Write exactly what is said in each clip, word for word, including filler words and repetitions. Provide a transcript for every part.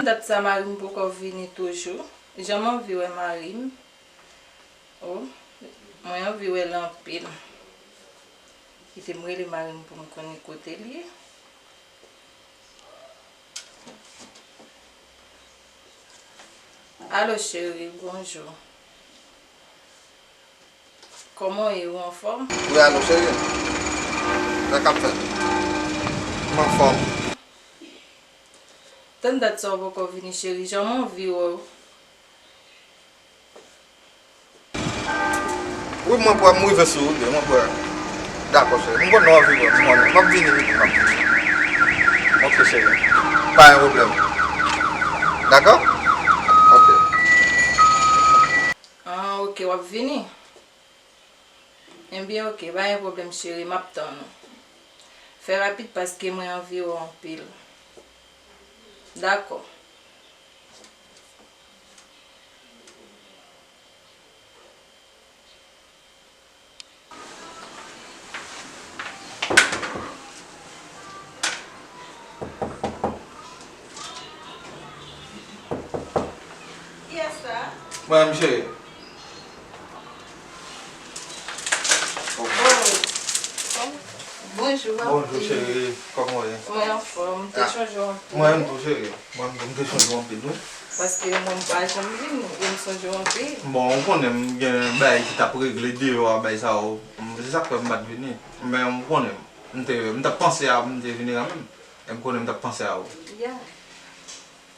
Dat sa mari m poko vini toujou. Jan m anvi wè mari m. Oh, mwen anvi wè l anpil. Kite m rele mari m pou m konnen kote l ye. Alo, cheri, bonjou. Kòman w ye, ou anfòm? Wi, alo, cheri. Sa k ap fèt? M anfòm. Tann dat sa w poko vini, cheri, jan m anvi wè w. Wi, mwen prè, m rive sou ou, mwen prè. Dakò, cheri. M konnen w anvi wè m, m konnen. M ap vini, m ap vini. Ok, cheri. Pa gen pwoblèm. Dakò? Ok. Ah, ok, w ap vini? Ebyen, ok, pa gen pwoblèm, cheri, m ap tann ou. Fè rapid paske mwen anvi wè w anpil. Dakò. Kiyès sa? Mwen menm, cheri. Oh. Bonjou, papi. Bonjou, cheri. Kòman w ye? Mwen anfòm. M te chonje w anpil. Mwen menm tou, cheri. Mwen menm tou, m te chonje w anpil, wi. Paske mwen, m pa janm vini, e m sonje w anpil. Bon, ou konnen m gen bagay ki t ap regle deyò a, bagay sa yo. M, se sa k fè m pa t vini. Men ou konnen m. M te, m t ap panse a, m te vini kanmenm. E m konnen m t ap panse a ou. Ya.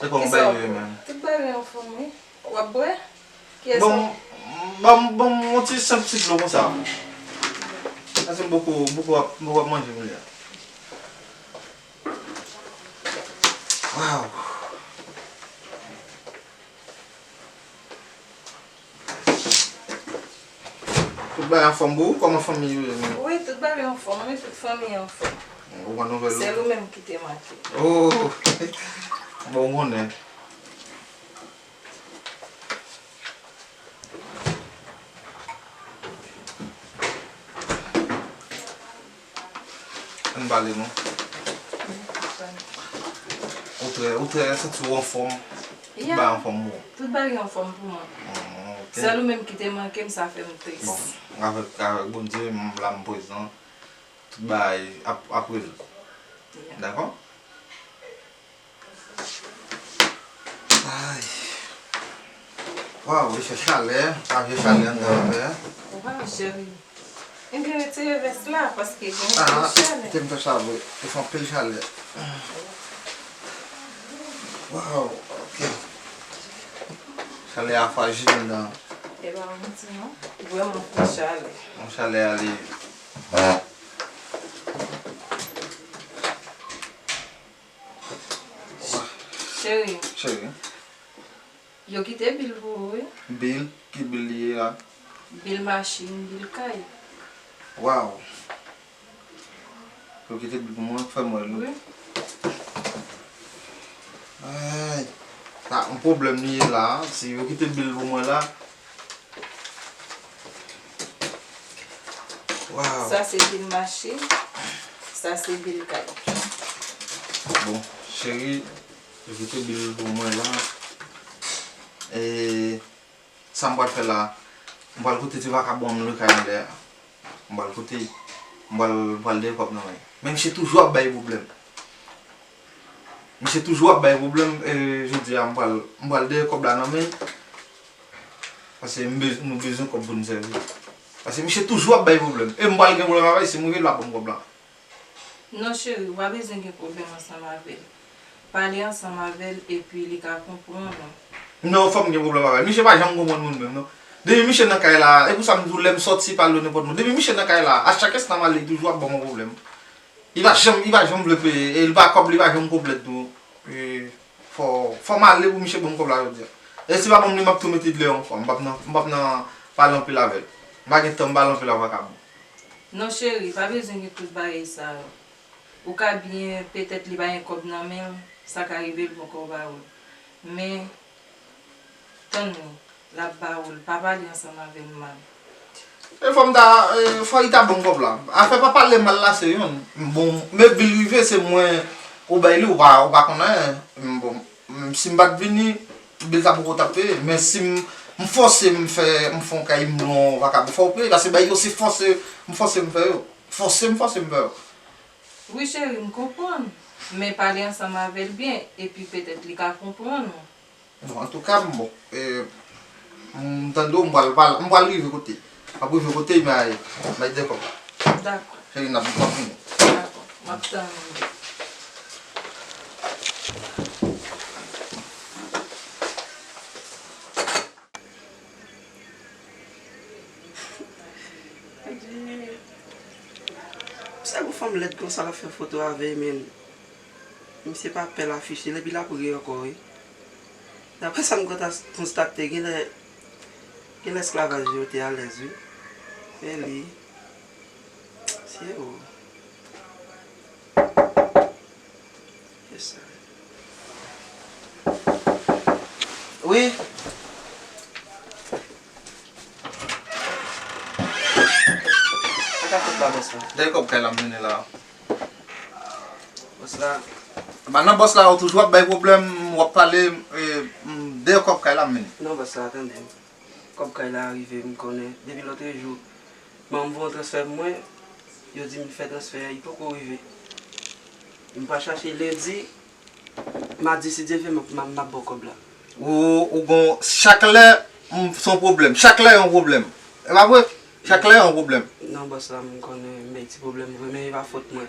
E kòman bagay yo ye menm? Tout bagay anfòm, wi. W ap bwè? Kiyès sa? Bon, ban m, ban m yon ti senp ti dlo konsa. Paske m poko, m poko ap, m poko ap manje kounye a. Waw. Tout bagay anfòm pou ou? Kòman fanmi yo ye menm? Wi, tout bagay anfòm, wi, tout fanmi anfòm. Ou pran nouvèl ou? Sèl ou menm ki te manke. Oh! Bon, ou konnen. Ann pale non. Ou trè, ou trè santi w anfòm. Tout bagay anfòm pou ou. Tout bagay anfòm pou mwen. Oh, ok. Sèl ou menm ki te manke m, sa fè m tris. Bon, avèk, avèk Bondye, m la, m prezan. Tout bagay ap, ap rezoud. Dakò? Ay. Waw, li fè chalè, pa vye chalè anndan an fè. Waw, cheri. M te retire vès la paske gen anpil chalè. Ah, te m fè sa vre. Li fè anpil chalè. Waw, ok. Chalè a frajil anndan. E pa manti non. Vrèman fè chalè. Bon, chalè a li. Cheri. Cheri. Yo kite bil pou ou, wi. Bil? Ki bil li ye la? Bil machin, bil kay. Waw. Yo kite bil pou mwen, fè mwen li. Wi. Ay, sa yon pwoblèm li ye la, si yo kite bil pou mwen la. Waw. Sa se bil machin, sa se bil kay. Bon, cheri, yo kite bil pou mwen la. E sa m pral fè la, m pral kote ti vakabon an m lwe kay anlè a. M pral kote, m pral, m pral dèyè kòb nan men l. Men misye toujou ap bay pwoblèm. Misye toujou ap bay pwoblèm, e, jodi a m pral, m pral dèyè kòb la nan men l. Paske m bez-, nou bezwen kòb pou n sèvi. Paske misye toujou ap bay pwoblèm. E m pral gen pwoblèm avè l, si m rive l pa ban m kòb la. Non, cheri, w pa bezwen gen pwoblèm ansanm avè l. Pale ansanm avè l, epi li ka konprann ou. Non, fò m gen pwoblèm avè l. Misye pa janm konprann moun menm, non. Depi misye nan kay la, e pou sa m di w, lè m sòti, pa lwe nenpòt moun. Depi misye nan kay la, a chak enstan m ale, li toujou ap ban m yon pwoblèm. Li pa janm, li pa janm vle peye, e li pa kòb, li pa janm konplèt tou. E fò, fò m ale pou misye ban m kòb la jodi a. E si l pa ban m li, m ap tou mete l deyò yon fwa. M p ap nan, m p ap nan pale anpil avè l. M pa gen tan m pale anpil ak vakabon. Non, cheri, pa bezwen gen tout bagay sa yo. Ou ka byen, petèt li pa gen kòb nan men l, sa ka rive l poko ba ou l. Men, tann li, l ap ba ou l, pa pale ansanm avè l mal. E fò m ta, e, fò li ta ban m kòb la. Afè pa pale mal la se youn. Bon, men bil rive, se mwen ou bay li, ou pa, ou pa konn anyen. Bon, Si m pa t vini, bil sa poko t ap peye. Men si m, m fòse m fè, m fè yon kay, m lwe yon vakabon, fò w peye. Paske bagay yo se fòse, m fòse m fè yo. Fòse m fòse m fè yo. Wi, cheri, m konprann. Men pale ansanm avè l byen, epi petèt li ka konprann ou. Bon, antouka, m bon. E, m tande w, m pral pale, m pral rive kote. M ap rive kote, m ay, m ay dekòb la. Dakò. Cheri, n ap, m ap vini. Dakò. M ap tann ou. Sa yon fanm lèd konsa l ap fè foto avè l, men misye pa pè l afiche l, epi l ap ri ankò, wi. Daprè sa m konta-, konstate, genlè, genlè esklavaj yo te alèz, wi. Men li, se, o. Yes, sir. Wi. Sa k ap fèt la, bòs la? Dèyè kòb kay la m mennen la. Bòs la. Ba nan bòs la, ou toujou ap bay pwoblèm, w ap pale, e, m, dèyè kòb kay la m mennen. Non, bòs la, tande m. Kòb kay la rive, m konnen. Depi lòtrejou, manman m voye yon transfè pou mwen, yo di m fè transfè a, li poko rive. M pral chache lendi, madi, si Dye vle, m ap, m ap, m ap ba w kòb la. Ou, ou gon, chak lè, m, se yon pwoblèm. Chak lè, yon pwoblèm. E pa vre? Chak lè, yon pwoblèm. Non, bòs la, m konnen m bay ti pwoblèm vre, men e pa fòt mwen.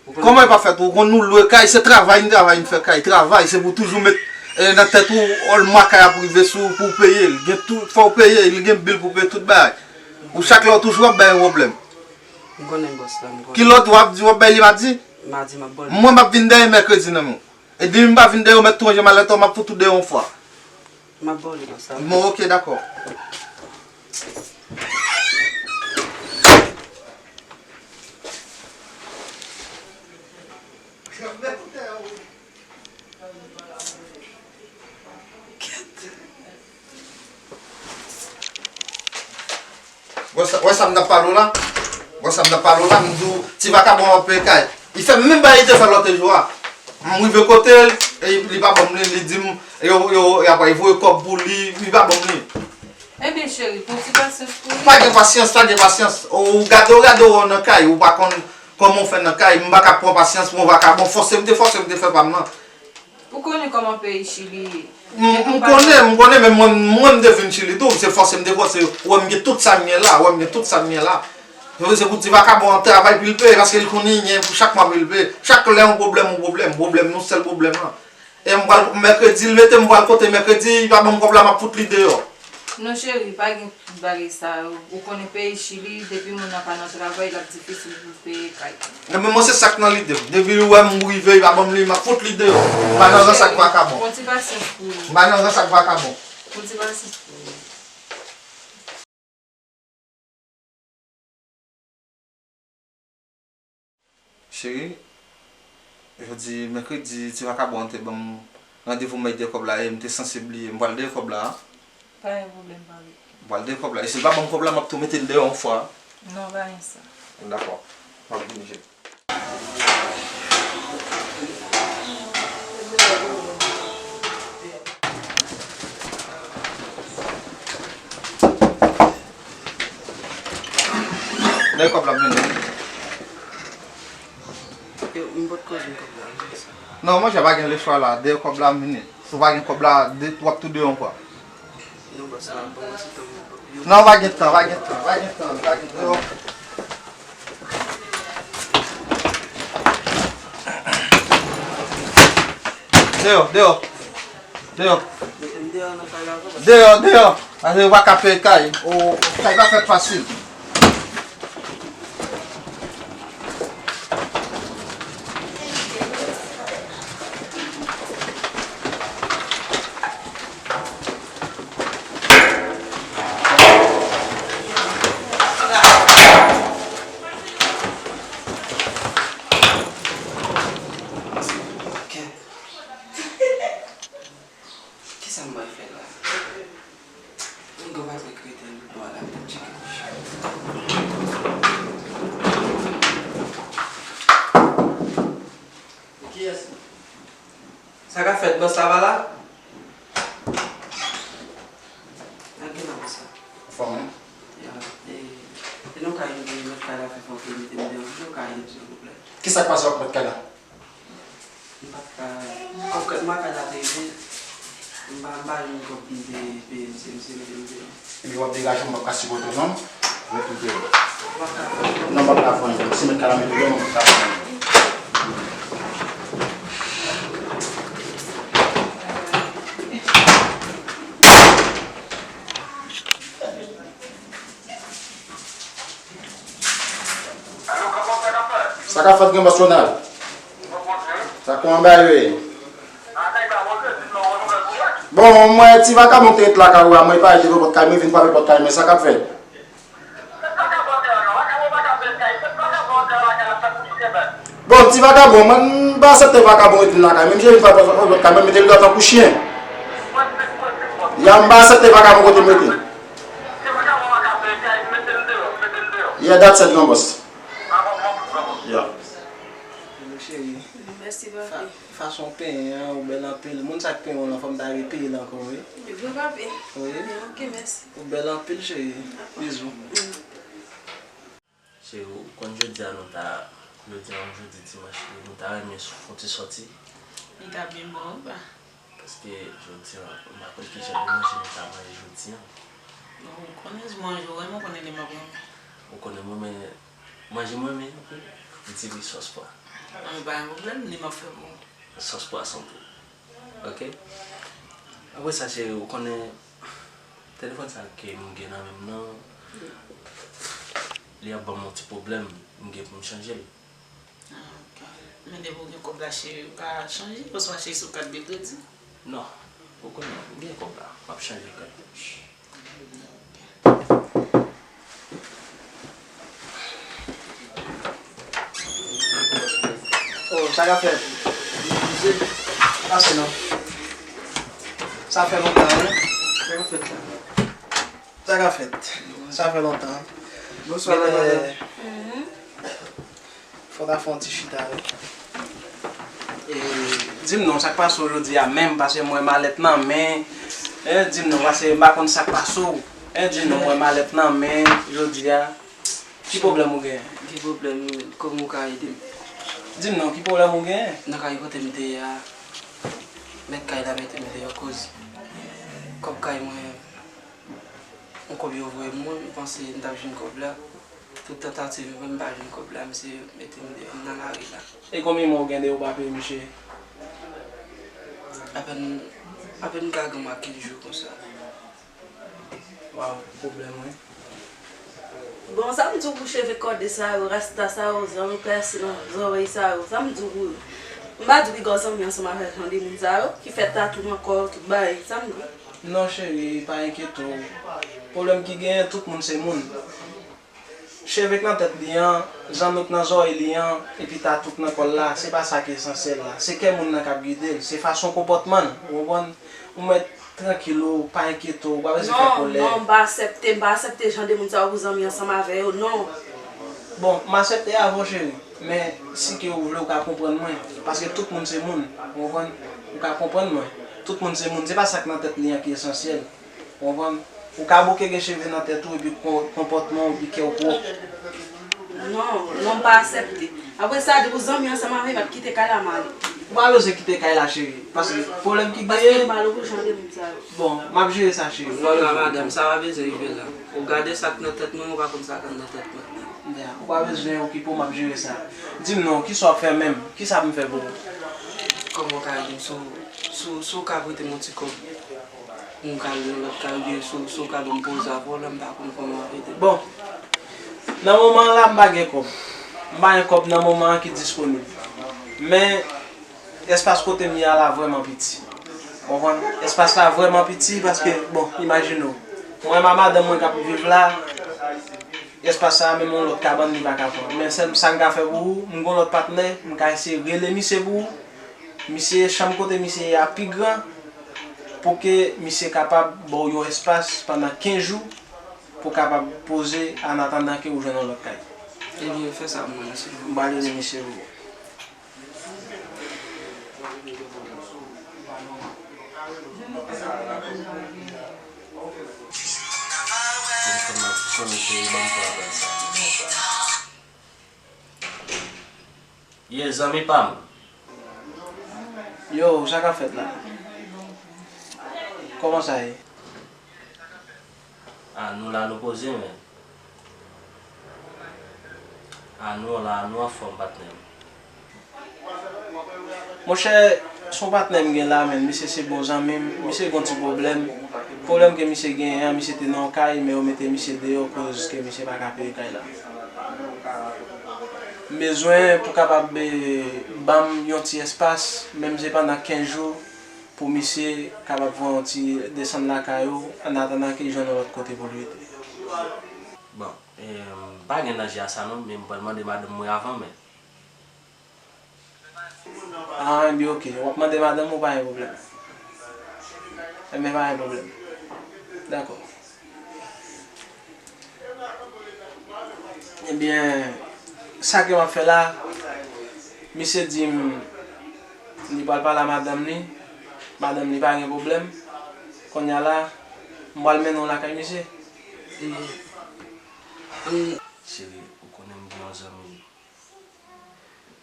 Kòman e pa fèt ou? Ou konn nou lwe kay, se travay n travay, n fè kay. Travay, se pou toujou met, e, nan tèt ou, òlma kay ap rive sou ou pou w peye l. Gen tou, fò w peye l, gen bil pou peye tout bagay. Ou chak lè w toujou ap bay yon pwoblèm. M konnen bòs la, m konnen. Kilòt w ap di w ap bay li madi? Madi, m ap ba w li. Mwen, m ap vin dèyè mèkredi nan men w. E depi m pa vin dèyè w, mèt tou ranje malèt ou, m ap fout ou deyò yon fwa. M ap ba w li konsa. Bon, oke, dakò. Wè sa, wè sa m t ap pale w la? Wè sa m t ap pale w la? M di w, ti vakabon an ap peye kay. Li fè menm bagay li te fè lòt jou a. M rive kote l, e li pa ban m li, li di m, yo, yo, y ap voye kòb pou li, li pa ban m li. Ebyen, cheri, pran ti pasyans pou li. Pa gen pasyans, pa gen pasyans. Ou gade, ou gade w nan kay, ou pa konn kòman w fè nan kay, m pa ka pran pasyans pou yon vakabon, fòse m te fòse m te fè pa m nan. Ou konnen kòman peyi Chili ye. M, m konnen, m konnen, men mwen, mwen m te vin Chili tou, se fòse m te fòse, ou wè m gen tout sa m gen la, ou wè m gen tout sa m gen la. Se pou, se pou ti vakabon an travay pou l peye, paske l konnen gen pou chak mwa pou l peye. Chak lè yon pwoblèm, yon pwoblèm, pwoblèm, yon sèl pwoblèm lan. E m pral, mèkredi, l mete m pral kote mèkredi, li pa ban m kòb la, m ap fout li deyò. Non, cheri, pa gen tout bagay sa yo. Ou konnen peyi Chili, depi moun nan pa nan travay, l ap difisil pou l peye kay. Ebyen, mwen, se sa k nan lide m. Depi l wè m rive, li pa ban m li, m ap fout li deyò. M pa nan rans ak vakabon. Pran ti pasyans pou li. M pa nan rans ak vakabon. Pran ti pasyans pou li. Cheri, jodi mèkredi, ti vakabon an te ban m randevou m bay dèyè kòb la e m te sanse bliye. M pral dèyè kòb la a. Pa gen pwoblèm, pa gen. M pral dèyè kòb la. E si l pa ban m kòb la, m ap tou mete l deyò yon fwa. Non, pa gen sa. Dakò. M ap vini, cheri. Dèyè kòb la m vini. Yo, m potko jwenn kòb la. Non, monchè, pa gen lechwa la. Dèyè kòb la m vini. Si w pa gen kòb la, de, w ap tou deyò ankò. Non, bòs la, ban mwen ti tan. Non, pa gen tan, pa gen tan, pa gen tan, pa gen tan. Deyò, deyò. Deyò. Deyò, deyò. Paske yo pa ka peye kay. O, kay pa fèt fasil. Kèt. Kisa m pral fè la? Yon gwo patnè ki rete nan bò a la, m t ap tcheke kouch. Kiyès? Sa k ap fèt, bòs la pa la? Ak gen la, bòs la. Anfòm, wi. Ya, e, e nou ka ede mèt kay la fè fòk mete m deyò. Nou ka ede m, silvouplè. Kisa k pase ak mèt kay la? M pa t ka, kòb kèk mwa kay la te rive, m pa, m pa jwenn kòb pou m te peye misye, misye mete m deyò. Epi w ap degaje w, m p ap ka sipòte w non. Ret ou deyò. Non, m p ap ka fè anyen. Si mèt kay la mete w deyò, m p ap ka fè anyen. Sa k ap fèt, gen bòs Ronald? Sa kòman bagay yo ye? Bon, mwen, ti vakabon ki te ret lakay ou a, mwen pa ede pòt kay mwen, vin frape pòt kay mwen, sa k ap fèt? Bon, ti vakabon, mwen, m pa aksepte vakabon rete lakay mwen, m vin frape pòt kay mwen, mete m deyò tankou chyen. Ya, m pa aksepte vakabon kote m rete. Yeah, that's it, gran bòs. Yeah. Hello, cheri. Mèsi, papi. Fa-, fason w penyen an, ou bèl anpil. Moun sa k penyen w lan, fò m ta repeye l ankò, wi. Vre, papi? Wi. Ok, mèsi. Ou bèl anpil, cheri. Bizou. Cheri, ou konn jodi a nou ta, jodi a yon jodi dimanch, nou ta renmen fè yon ti sòti. Li ta byen bon, wi, pa. Paske jodi a, m pa konn ki jan de manje nou ta manje jodi a. Bon, ou konnen se manje w renmen, ou konnen li m ap renmen. Ou konnen mwen, men manje mwen renmen anpil, m sèvi sòs pwa. An, pa gen pwoblèm, li m ap fè pou ou. Sòs pwason tou. Ok? Apre sa, cheri, ou konnen telefòn sa ke m gen nan men m nan, li ap ban m yon ti pwoblèm, m gen pou m chanje l. Ah, ok. Men depi w gen kòb la, cheri, ou ka chanje, oswa cheri, sou kat de kredi? Non, ou konnen, m gen kòb la, m ap chanje kat. Oh, sa ka fèt? Pase non. Sa fè lontan, wi. Sa ka fèt la? Sa ka fèt? Sa fè lontan. Bonswa, madanm. Fò ta fè yon ti chita, wi. E, di m non, sa k pase w jodi a menm, paske m wè malèt nan men. E, di m non, paske m pa konn sa k pase w. E, di m non, m wè malèt nan men jodi a. Ki pwoblèm ou genyen? Ki pwoblèm, kòman ou ka ede m? Di m non, ki pwoblèm ou genyen? Nan kay kote m te ye a, mèt kay la mete m deyò akoz kòb kay mwen, yon kòb yo voye m, mwen, m panse m t ap jwenn kòb la. Tout tantativ mwen, m pa jwenn kòb la, misye mete m deyò, m nan lari la. E konbyen mwa w gen depi w pa peye misye? Apèn, apèn ka gen mwa kenz jou konsa. Waw, pwoblèm, wi. Bon, sa m di w pou cheve kòde sa yo, rasta sa yo, zanmi pèse nan zòrèy sa yo, sa m di w pou yo? M pa di w piga w zanmi ansanm avèk jan de moun sa yo, ki fè tatou nan kò yo, tout bagay, sa m di w? Non, cheri, pa enkyete w. Pwoblèm ki genyen, tout moun se moun. Cheve k nan tèt li an, zanno k nan zòrèy li an, epi tatou k nan kò l la, se pa sa ki esansyèl la. Se kè moun nan k ap gide l, se fason konpòtman l, ou konprann? Ou mèt trankil ou, pa enkyete w, ou pa bezwen fè kòlè. Non, non, m pa aksepte, m pa aksepte jan de moun sa yo pou zanmi ansanm avè yo, non. Bon, m aksepte avè w, cheri, men si ke ou vle, ou ka konprann mwen, paske tout moun se moun, ou konprann? Ou ka konprann mwen. Tout moun se moun, se pa sa k nan tèt li an ki esansyèl. Ou konprann? Ou ka bouke gen cheve nan tèt ou epi kon-, konpòtman w epi kè w pwòp. Non, non, m pa aksepte. Apre sa, depi w zanmi ansanm avè m, m ap kite kay la, m ale. Ou pa bezwen kite kay la, cheri. Paske pwoblèm ki genyen. Paske m pa lou pou jan de moun sa yo. Bon, m ap jere sa, cheri. Vwala, madanm, sa pa bezwen rive la. Ou gade sa k nan tèt mwen, ou pa konn sa k nan tèt mwen. Ya, ou pa bezwen okipe w, m ap jere sa. Di m non, kisa w ap fè menm? Kisa pou m fè pou ou? Kòman w ka ede m si w, si w, si w ka prete m yon ti kòb? M ka al nan lòt kay oubyen si w, si w ka ban m poze avè w la, m pa konn kòman w ap ede m. Bon, nan moman an la, m pa gen kòb. M pa gen kòb nan moman an ki disponib. Men, espas kote m ye a la vrèman piti. Konprann? Espas la vrèman piti paske, bon, imajine w. Mwen, m a madanm mwen k ap viv la, espas sa a, menm yon lòt kabann, li pa ka pran. Men sèl sa m ka fè pou ou, m gen yon lòt patnè, m ka eseye rele misye pou ou. Misye, chanm kote misye ye a pi gran, pou ke misye kapab ba w yon espas pandan kenz jou, pou w kapab poze, an atandan ke ou jwenn yon lòt kay. Ebyen, fè sa pou mwen, mèsi. M pral rele misye pou ou. Telefòn nan ap sone, cheri, ban m pran apèl sa. Ye, zanmi pa m. Yo, sa k ap fèt la? Kòman sa ye? Ah, nou la, nou poze, men. Ah, nou la, nou anfòm, patnè m. Monchè, se yon patnè m gen la, men misye se bon zanmi m, misye gen yon ti pwoblèm. Pwoblèm ke misye genyen an, misye te nan yon kay, men yo mete misye deyò koz ke misye pa ka peye kay la. M bezwen pou kapab, eh, ban m yon ti espas, menm se pandan kenz jou, pou misye kapab fè yon ti desann lakay ou, annatandan ke l jwenn yon lòt kote pou l rete. Bon, eh, m pa gen danje a sa non, men m pral mande madanm mwen avan, men. Ah, ebyen, oke. W ap mande madanm ou, pa gen pwoblèm. Ebyen, pa gen pwoblèm. Dakò. Ebyen, sa ke m ap fè la, misye di m li pral pale a madanm li. Madanm li pa gen pwoblèm. Kounye a la, m pral mennen w lakay misye. Cheri, ou konnen m gen yon zanmi.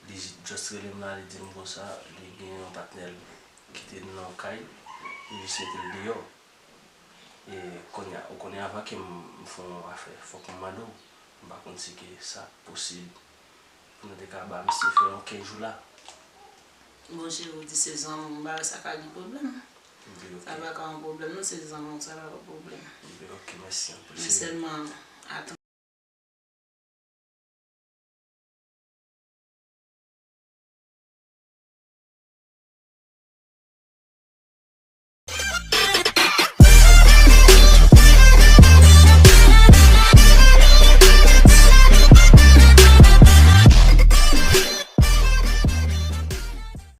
Li just rele m la, li di m konsa, li gen yon patnè l ki te nan yon kay, li jis mete l deyò. E kounye a, ou konnen avan ke m, m fè yon afè, fòk m mande w. M pa konn si ke sa posib pou nou te ka ba misye fè yon kenz jou la. Bon, cheri, ou di se zanmi w, m pa wè sa ka gen pwoblèm. Sa pa ka yon pwoblèm, non, se zanmi w, sa pa yon pwoblèm. Ebyen, oke, mèsi anpil, cheri. Men sèlman, atann.